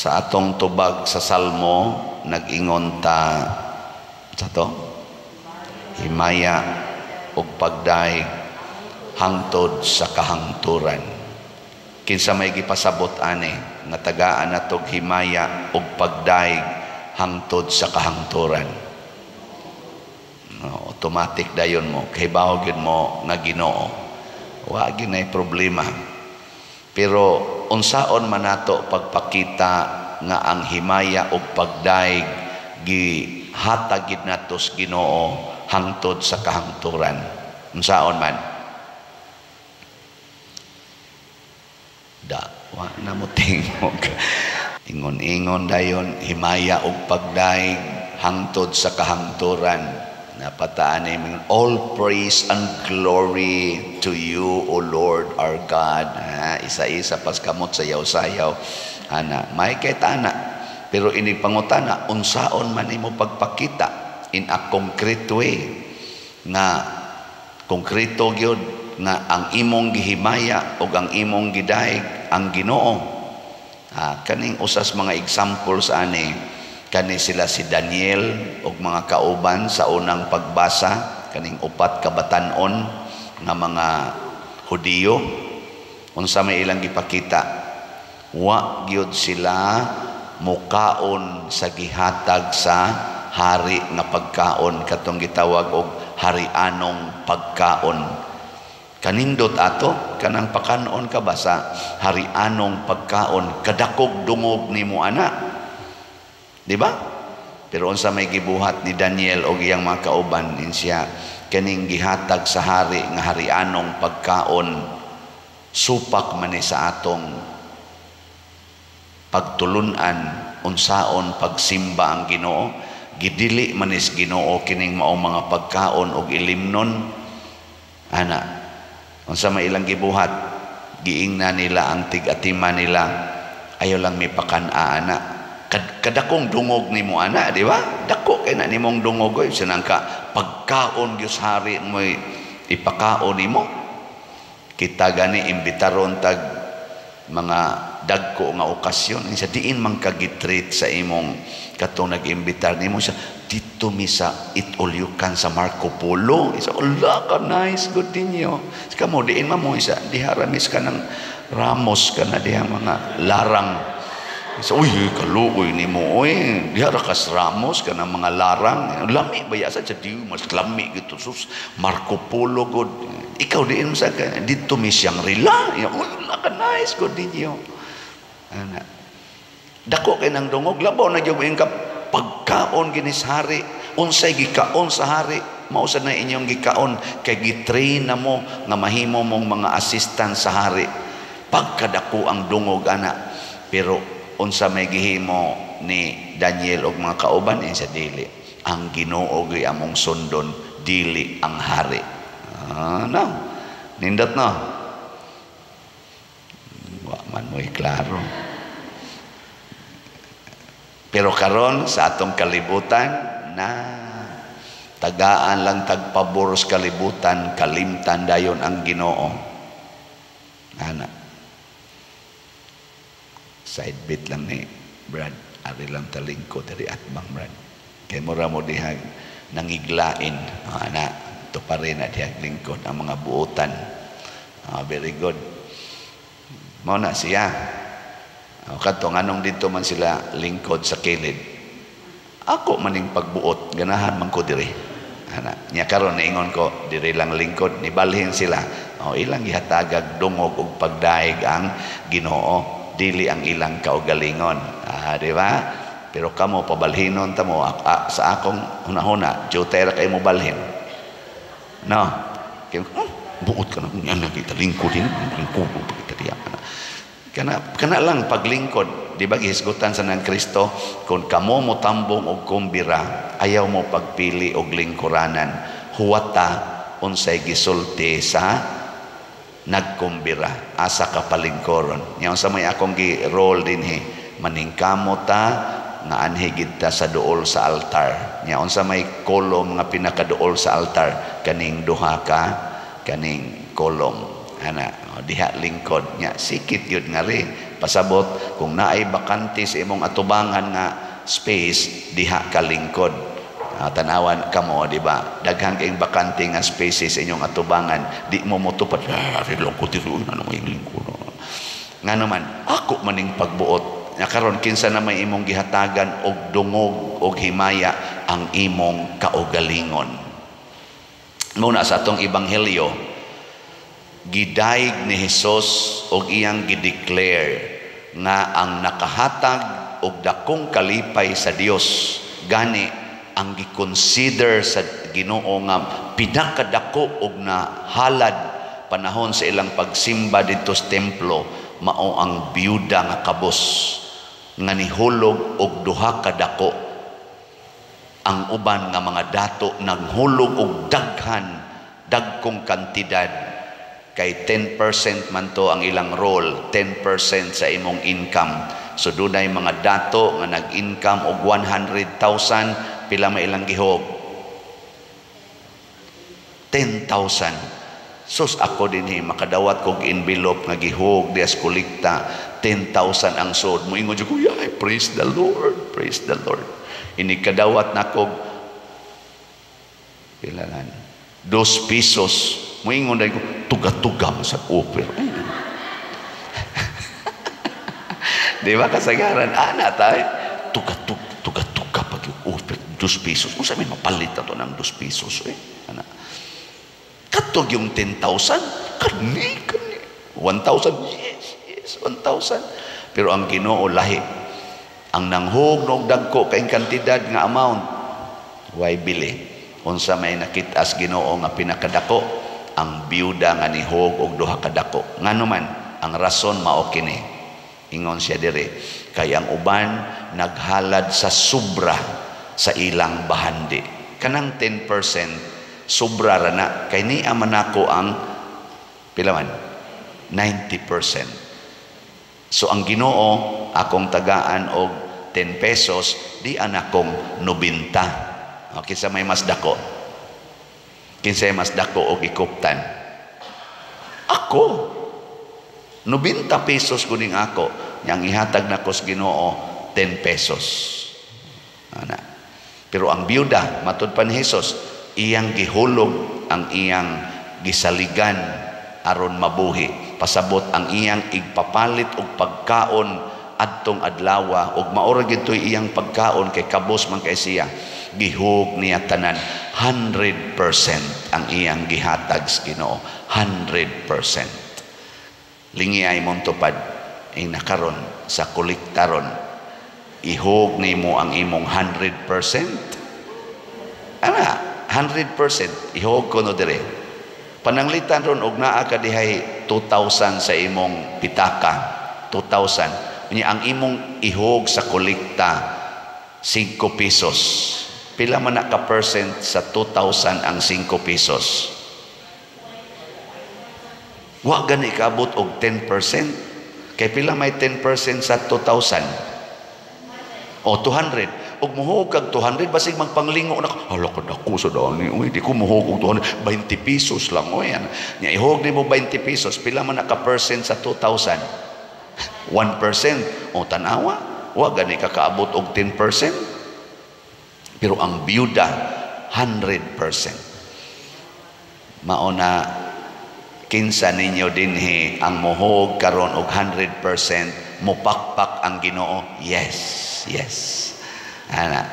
Sa atong tubag sa Salmo, nag-ingon ta sa to himaya ug pagdaig hangtod sa kahangturan. Kinsa may gipasabot ani nga tagaan natog himaya ug pagdaig hangtod sa kahangturan? No, automatic dayon mo kahibaw gyud mo nga Ginoo, wa gyud nay problema. Pero unsaon man nato pagpakita nga ang himaya ug pagdaig gihatag gid nato sa Ginoo hangtod sa kahangturan? Unsaon man? Da wa na mo tingog. Ingon-ingon dayon, himaya ug pagdaig hangtod sa kahangturan. Napataan ni all praise and glory to you, O Lord our God. Ha, isa-isa pas kamot, sayaw-sayaw. Ana, may kay tana. Pero inig pangutana, unsaon man nimo pagpakita in a concrete way nga konkreto gyud nga ang imong gihimaya ug ang imong gidaig ang Ginoo? Ha, kaning usas mga examples ani, kani sila si Daniel ug mga kauban sa unang pagbasa, kaning upat ka batan-on nga mga Hudiyo. Unsa may ilang gipakita? Wa gyud sila mukaon sa gihatag sa hari nga pagkaon, katong gitawag og harianong pagkaon. Kanindot ato kanang pakanon ka ba sa harianong pagkaon, kadakog dungog nimo ana, di ba? Pero unsa may gibuhat ni Daniel og iyang mga kauban siya, kaning gihatag sa hari nga harianong pagkaon, supak man ni sa atong pagtulunan unsaon pagsimba ang Ginoo. Gidili man is Ginoo kining maong mga pagkaon og ilimnon ana. Unsa may ilang gibuhat? Giingna nila ang tig-atima nila, ayaw lang may pakan-a ana. Kadakong dungog nimo ana, di ba? Dako kay na nimong dungog oy, sinang ka pagkaon gyud sa hari mo ipakaon nimo. Kita gani imbitaron tag mga dagko nga okasyon, sa diin man ka gitreat sa imong katong nag-imbitar nimo sa dito mi sa Eat All You Can sa Marco Polo. Isa, ala ka nice good ninyo. Kamo diin man mo isa diha ra mis ka ng Ramos ka na diha mga larang. Isa, uy, kaluoy nimo oy. Diha ra kas Ramos ka ng mga larang. Lami ba ya sa di mas lami gitu sus Marco Polo good. Ikaw diin sa ka dito mi Shangri-La. Uy, ala ka nice good ninyo. Ana. Dako kay nang dungog, labaw na gyud ka pagkaon ginis hari. Unsay gikaon sa hari, mao sad na inyong gikaon kay gitrain na mo nga mahimo mong mga assistant sa hari. Pagkadako ang dungog ana. Pero unsa may gihimo ni Daniel og mga kauban sa dili, ang Ginoo gyud among sundon, dili ang hari. Ah, no. Nindot no. Wa man mo'y klaro. Pero karon sa atong kalibutan na tagaan lang tagpabor sa kalibutan, kalimtan dayon ang Ginoo. Ana. Side bit lang ni Brad, ari lang talingko diri atbang Brad. Kay mura mo dihag nangiglain. Ana, to pa rin na dihag lingkod ang mga buotan. Very good. Mao na siya. O kadto nganong didto man sila lingkod sa kilid. Ako maning pagbuot, ganahan man ko diri. Ana, nya karon niingon ko diri lang lingkod, nibalhin sila. O ilang gihatagag dungog og pagdaig ang Ginoo, dili ang ilang kaugalingon. Ah, di ba? Pero kamo pabalhinon ta mo sa akong hunahuna, jutay ra kay mo balhin. No. Kay buot ka na yan kita lingkod din, lingkod kita diya. Kana kana lang paglingkod, di ba gihisgutan sa nang Kristo, kung kamo motambong og kumbira, ayaw mo pagpili og lingkuranan, huwata unsay gisulti sa nagkumbira, asa ka palingkoron. Nya unsa may akong gi-role dinhi, maningkamot ta nga anhi gid ta sa duol sa altar. Nya unsa may kolom nga pinakaduol sa altar, kaning duha ka kaning kolom. Ana, Diha lingkod nya, sikit yun nga ri. Pasabot kung naay bakante sa imong atubangan nga space, diha ka lingkod. Tanawan kamo, di ba? Daghang kayong bakante nga spaces sa inyong atubangan, di mo motupad. Ah, lingkod dito, ano may lingkod. Nga naman, ako maning pagbuot. Nya karon, kinsa na may imong gihatagan og dungog og himaya? Ang imong kaugalingon. Muna sa atong ebanghelyo, gidayeg ni Hesus og iyang gideclare nga ang nakahatag og dakong kalipay sa Dios, gani ang giconsider sa Ginoo nga pinakadako og nahalad panahon sa ilang pagsimba didto sa templo, mao ang biyuda nga kabos nga nihulog og duha ka dako. Ang uban nga mga dato naghulog og daghan, dagkong kantidad, kay 10% man to ang ilang role, 10% sa imong income. So dunay mga dato nga nag-income og 100,000, pila may ilang gihog? 10,000. Sus, ako dinhi makadawat kog envelope nga gihog dias kolekta, 10,000 ang sud mo, ingon ko, "Ay, praise the Lord, praise the Lord." Ini kadawat na kog pila lan, 2 pesos, moingon dahil ko, "Tuga-tuga mo sa offer." Di ba kasagaran ana tay, tuga-tuga, tuga-tuga pag yung offer, 2 pesos, unsa may mapalit ato ng 2 pesos eh? Ana katog yung 10,000, kani kani 1,000, yes, 1,000. Pero ang Ginoo lahi. Ang nanghug og dagko kay kantidad nga amount, way bili. Unsa may nakit-as Ginoo nga pinakadako? Ang biyuda nga nihog og duha ka dako. Ngano man? Ang rason mao kini. Ingon siya diri, kay ang uban naghalad sa sobra sa ilang bahandi. Kanang 10%, sobra ra na, kay niya man ako ang pila man? 90%. So ang Ginoo, akong tagaan og 10 pesos, di anakong 90. O, kinsa may mas dako? Kinsa mas dako og ikuptan? Ako. 90 pesos kuning ako, yang ihatag nako sa Ginoo 10 pesos. Ana. Pero ang biyuda, matud pa ni Jesus, iyang gihulog ang iyang gisaligan aron mabuhi. Pasabot ang iyang igpapalit og pagkaon adtong adlawa, ug maura gid iyang pagkaon kay kabos man kay siya. Gihug niya tanan, 100% ang iyang gihatag sa Ginoo, 100%. Lingi ay montupad ay nakaron sa kolektaron, ihog nimo ang imong 100%. Ana, 100% ihog ko no dire. Pananglitan ron og naa ka dihay 2,000 sa imong pitaka, 2,000 unya ang imong ihog sa kolekta 5 pesos, pila man na ka percent sa 2,000 ang 5 pesos? Wa gani kaabot og 10%. Kay pila may 10% sa 2,000? O 200. Og muhog kag 200, basig magpanglingo na ka. Hala ka dako sa dani. Uy, di ko muhog og 200. 20 pesos lang. Uy, yan. Nya ihog nimo 20 pesos, pila man na ka percent sa 2,000? 1%. O tanawa, wa gani ka kaabot og 10%. Pero ang biyuda, 100%. Mao na, kinsa ninyo dinhi ang muhog karon og 100%, mupakpak ang Ginoo? Yes. Ana,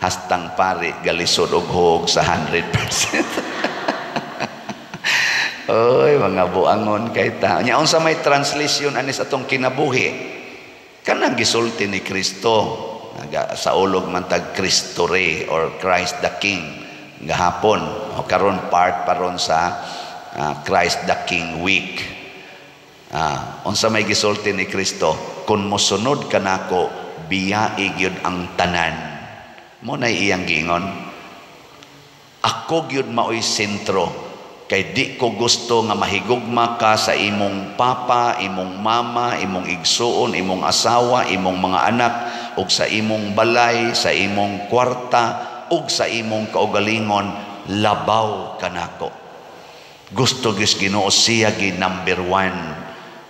hastang pari galisod og hog sa 100%. Oy, mga buangon kay ta. Nya unsa may translation anis atong kinabuhi? Kanang gisulti ni Kristo sa ulog man tag Kristo Rey or Christ the King gahapon, o karon part paron sa Christ the King Week. Unsa may gisulti ni Kristo? Kung mosunod kanako, biyai gyud ang tanan. Mo na iyang giingon. Ako gyud maoy sentro, kay di ko gusto nga mahigugma ka sa imong papa, imong mama, imong igsuon, imong asawa, imong mga anak, ug sa imong balay, sa imong kwarta, ug sa imong kaugalingon, labaw kanako. Gusto gyud Ginoo siya gi number one.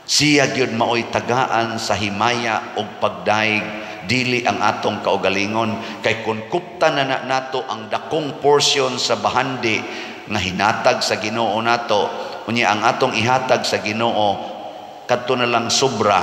Siya gyud maoy tagaan sa himaya og pagdaig, dili ang atong kaugalingon, kay kun kupta na na nato ang dakong portion sa bahandi nga hinatag sa Ginoo nato, unya ang atong ihatag sa Ginoo kadto na lang sobra,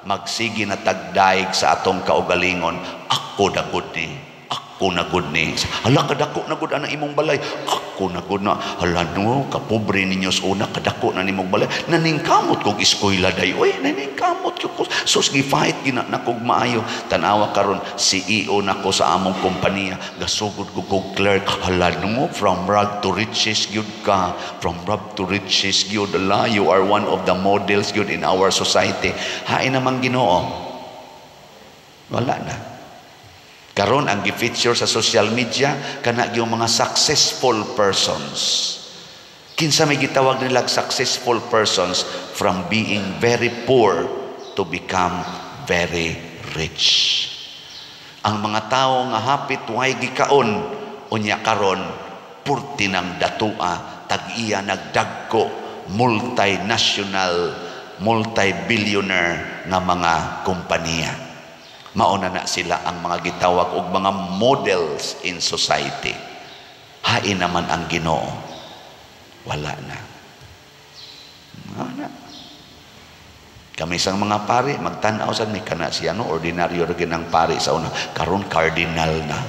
magsige na tagdaig sa atong kaugalingon. "Ako na gud ni, ako na gud ni." "Hala, kadako na gud ana imong balay." "Ako na gud na." "Hala no, kapobre ninyo sa una, kadako na nimong balay." "Naningkamot kog eskwela day. Oy, naningkamot ko. Sus, gi-fight gina na kog maayo. Tanawa karon, CEO na ko sa among kompanya. Gasugod ko kog clerk." "Hala no, from rag to riches gyud ka. From rag to riches gyud. Hala, you are one of the models gyud in our society." Hain namang Ginoo. Wala na. Karon ang gi-feature sa social media kana yung mga successful persons. Kinsa may gitawag nila successful persons? From being very poor to become very rich. Ang mga tao nga hapit way gikaon, unya karon purti ng datua, tag-iya nagdagko, multinational, multi-billionaire nga mga kompanya. Mauna na sila ang mga gitawag og mga models in society. Hain naman ang Ginoo. Wala na. Wala. Kami sang mga pari, magtanaw sa mi kana siya no, ordinaryo ra ang pari sa una. Karon cardinal na.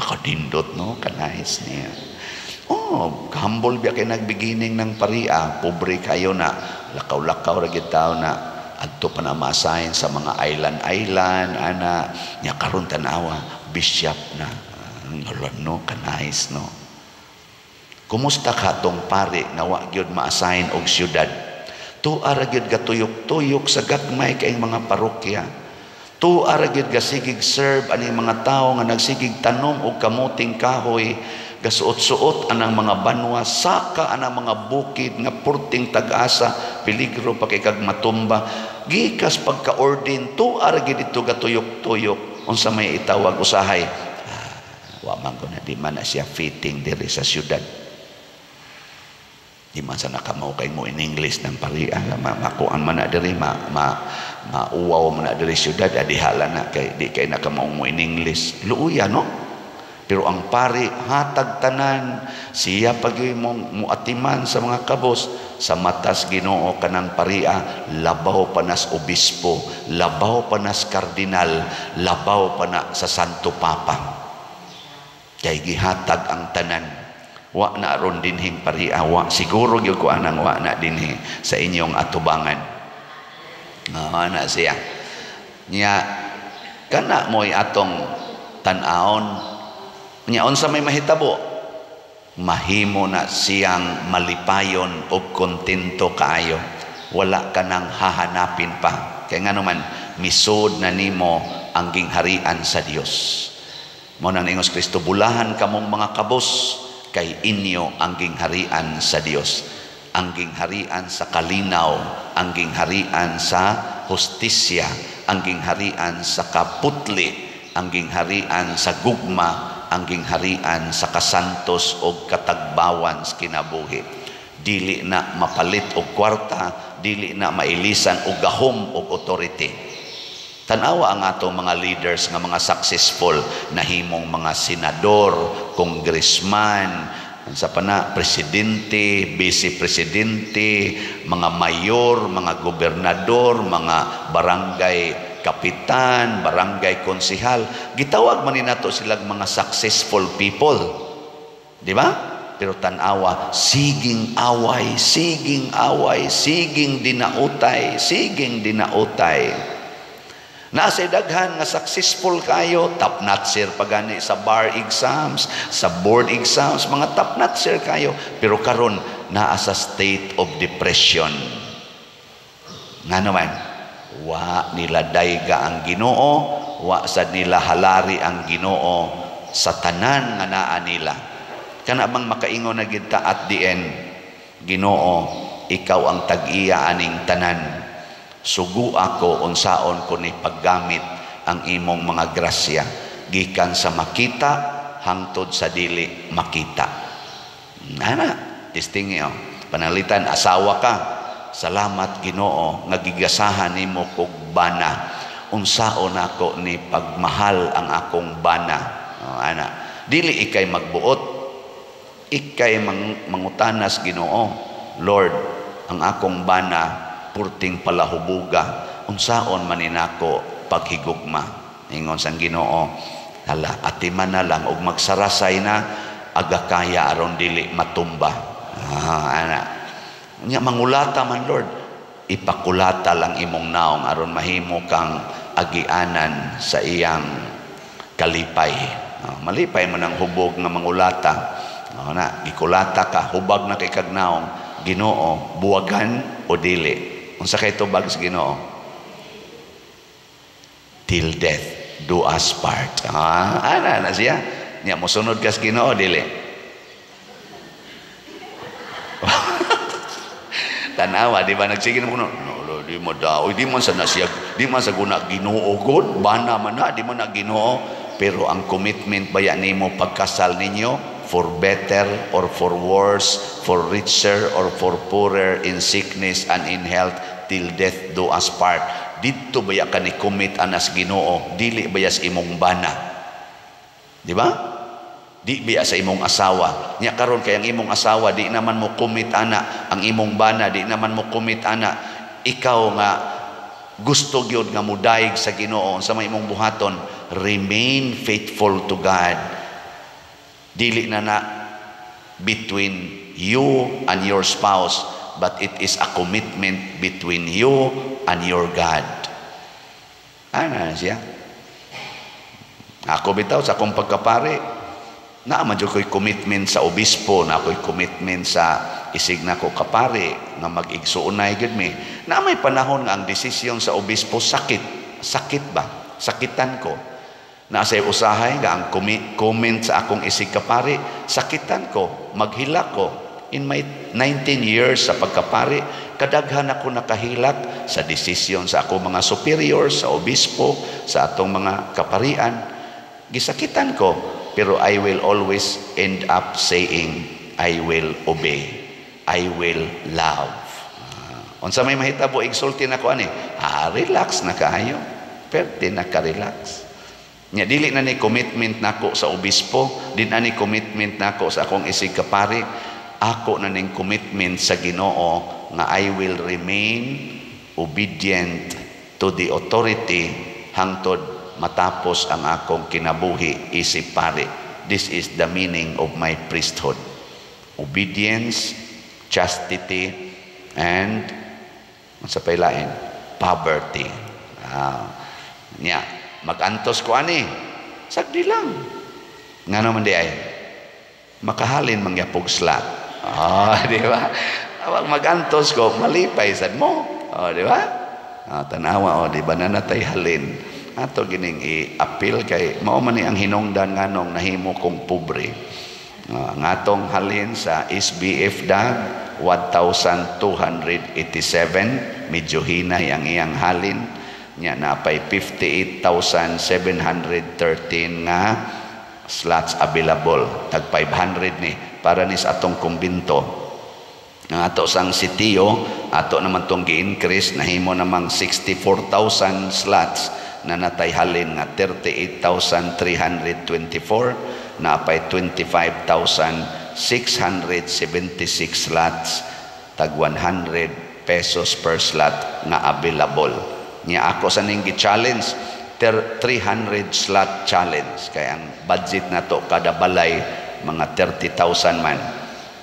Nakadindot no, kanais niya. Oh, humble biya kay nagbeginning ng paria, pobre kayo na, lakaw-lakaw ra gyud tao na adto pa na ma-assign sa mga island-island ana nya. Karon tanawa, bishop na. Hala no, kanais no. Kumusta ka tong pari nga wa gyud ma-assign og syudad? Tuwa ra gyud gatuyok-tuyok sa gagmay kay mga parokya. Tuwa ra gyud gasigig serve ani mga tawo nga nagsigig tanom og kamuting kahoy, gasuot-suot anang mga banwa, saka anang mga bukid nga purting tag-asa, peligro pa kay kag matumba. Gikas pagka-ordain, tuwa ra gyud ito gatuyok-tuyok. Unsa may itawag usahay? "Ah, wa man ko na, di man na siya fitting diri sa syudad. Di man sa nakamaw kay mo in English ng parian, makuan man na diri, ma, ma, mauwaw man na diri syudad, adihala na kay di kay nakamaw mo in English." Luuya no. Pero ang pari hatag tanan, siya pag mo muatiman sa mga kabos. Sa matas Ginoo kanang paria labaw pa nas obispo, labaw pa nas kardinal, labaw pa na sa Santo Papa. Kay gihatag ang tanan. Wa na aron dinhing paria, wa siguro gyud ko anang wa na dinhi sa inyong atubangan. Nga na siya. Nya kana mo'y atong tan-awon. Nya unsa may mahitabo? Mahimo na siyang malipayon og kontento kaayo. Wala ka nang hahanapin pa. Kaya nga naman, misod na nimo ang gingharian sa Dios. Mo nang ingos Kristo, "Bulahan kamong mga kabos, kay inyo ang gingharian sa Dios." Ang gingharian sa kalinaw, ang gingharian sa hustisya, ang gingharian sa kaputli, ang gingharian sa gugma, ang gingharian sa kasantos og katagbawan sa kinabuhi. Dili na mapalit og kwarta, dili na mailisan og gahom og authority. Tanawa ang atong mga leaders nga mga successful, nahimong mga senador, congressman, sa pana, presidente, vice presidente, mga mayor, mga gobernador, mga barangay kapitan, barangay konsehal. Gitawag man ni nato silang mga successful people. Di ba? Pero tanawa, siging away, siging away, siging dinautay, siging dinautay. Nasa daghan nga successful kayo, top notcher pa gani sa bar exams, sa board exams, mga top notcher kayo. Pero karon naa sa state of depression. Nga naman, wa nila dayga ang Ginoo, wa sad nila halari ang Ginoo sa tanan nga naa nila. Kana bang makaingon na gid ta at the end, "Ginoo, ikaw ang tag-iya aning tanan. Sugo ako unsaon ko ni paggamit ang imong mga grasya gikan sa makita hangtod sa dili makita." Ana. Testing oh. Pananglitan asawa ka. Salamat, Ginoo, nga gigasahan nimo kog bana. Unsaon nako ni pagmahal ang akong bana? Oh, ana. Dili ikay magbuot. Ikay mangutanas Ginoo. Lord, ang akong bana purting palahubuga. Unsaon man nako paghigugma? Ingon sang Ginoo, hala, atiman na lang og magsarasay na aga kaya aron dili matumba. Ah, ana. Nya mangulata man, Lord. Ipakulata lang imong naong aron mahimo kang agianan sa iyang kalipay. Oh, malipay man ang hubog nga mangulata. Oh, na, gikulata ka, hubag na kay kag naong. Ginoo, buwagan o dili? Unsa kay tubag sa Ginoo? Till death do us part. Ah, ana na siya. Nya mosunod kas Ginoo, dili? Tanawa, di ba nagsige na kuno? No, di mo daw, di man sa na siya, di man sa guna Ginoo god, bana man na, di man na Ginoo. Pero ang commitment baya nimo pagkasal ninyo, for better or for worse, for richer or for poorer, in sickness and in health, till death do us part. Didto baya ka ni commit anas Ginoo, dili baya sa imong bana. Di ba? Di biya sa imong asawa. Nya karon kay ang imong asawa di naman mo commit ana, ang imong bana di naman mo commit ana. Ikaw nga gusto gyud nga mudayeg sa Ginoo sa may imong buhaton, remain faithful to God. Dili na na between you and your spouse, but it is a commitment between you and your God. Ana na siya. Ako bitaw sa akong pagkapari, naa man jud ko'y commitment sa obispo, naa ko'y commitment sa isig na ko kapari nga mag-igsuonay gyud mi. Na may panahon nga ang desisyon sa obispo sakit, sakit ba? Sakitan ko. Naa say usahay nga ang comment sa akong isig kapari, sakitan ko, maghilak ko. In my 19 years sa pagkapari, kadaghan ako nakahilak sa desisyon sa akong mga superiors, sa obispo, sa atong mga kaparian. Gisakitan ko, pero I will always end up saying, I will obey. I will love. Unsa may mahitabo, igsulti na ko ani, relax na kaayo. Perte na ka-relax. Nya dili na ni commitment nako sa obispo, di na ni commitment nako sa akong isig kapari. Ako na ning commitment sa Ginoo nga I will remain obedient to the authority hangtod matapos ang akong kinabuhi isip pari. This is the meaning of my priesthood. Obedience, chastity, and sa pailain, poverty. Nya, magantos ko ani. Sagdi lang. Nga naman di ay, makahalin mangyapog slot. Oh, di ba? Awag magantos ko, malipay sad mo. Oh, di ba? Oh, tanawa, oh, di ba na natay halin. Ato gining i-appeal kay mao man ni ang hinungdan nganong nahimo kong pobre. Ang atong halin sa SBF DAG 1,287, medyo hinay ang iyang halin. Nya napay 58,713 nga slots available, tag 500 ni para ni sa atong kumbinto. Ang ato sang sitio, ato naman tong gi-increase, nahimo namang 64,000 slots na natay halin nga 38,324, napay 25,676 slots, tag 100 pesos per slot nga available. Nya ako sa ning gi-challenge, 300 slot challenge, kay ang budget nato kada balay mga 30,000 man.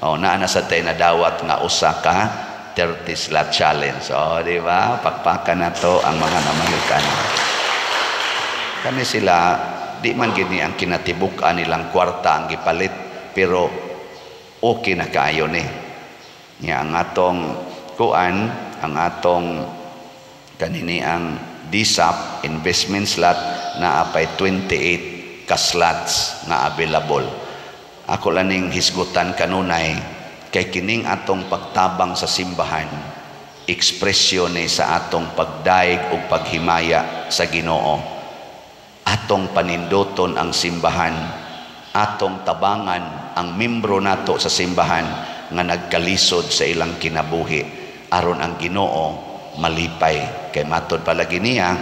Oh, naa na sa tay nadawat nga usa ka 30 slot challenge. Oh, di ba? Pakpakan nato ang mga namalitan. Kani sila di man gini ang kinatibuk-an nilang kwarta ang gipalit, pero okay na kaayo ni. Nya ang atong kuan, ang atong kanini ang DSAP investment slot na apay 28 ka slots nga available. Ako lang ning hisgutan kanunay kay kining atong pagtabang sa simbahan, ekspresyon ni sa atong pagdaig ug paghimaya sa Ginoo. Atong paninduton ang simbahan, atong tabangan ang membro nato sa simbahan nga nagkalisod sa ilang kinabuhi aron ang Ginoo malipay. Kay matod palagi niya,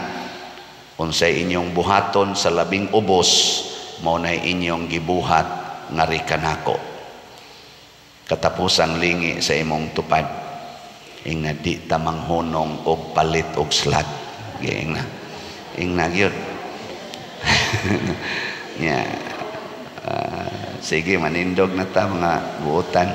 unsay inyong buhaton sa labing ubos, mao na inyong gibuhat ngari kanako. Katapusang lingi sa imong tupad, ingna, di ta manghunong og palit og slot. Ingna, ingna gyud nya. Sige, manindog na ta, mga buotan.